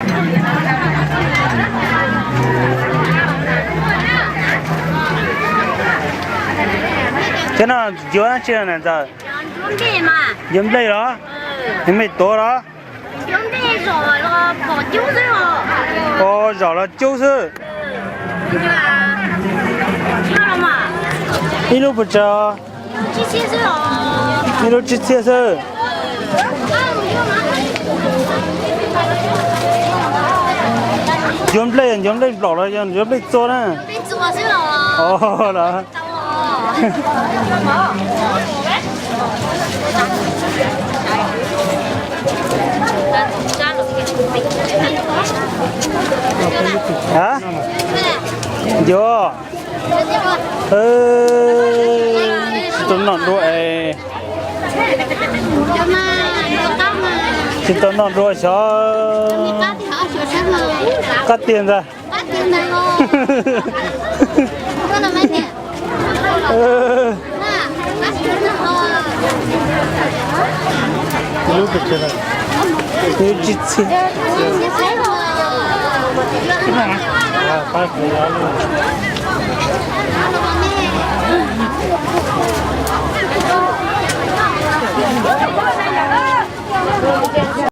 Cov no yuav dab tsi na ntxawm? Yuav nplej los? Yuav nplej tuav los? Ua, zom los cub xwb. Ib lub puas tsawg? Ib lub tsib txhiab xwb. Yuav nplej, yuav nplej nplaum los yog yuav nplej txua na? Los. A, yuav. Tsis tau noj dua es. Tsis tau noj dua xyov. Qab tiag ntag. Ib lub tsib txhiab.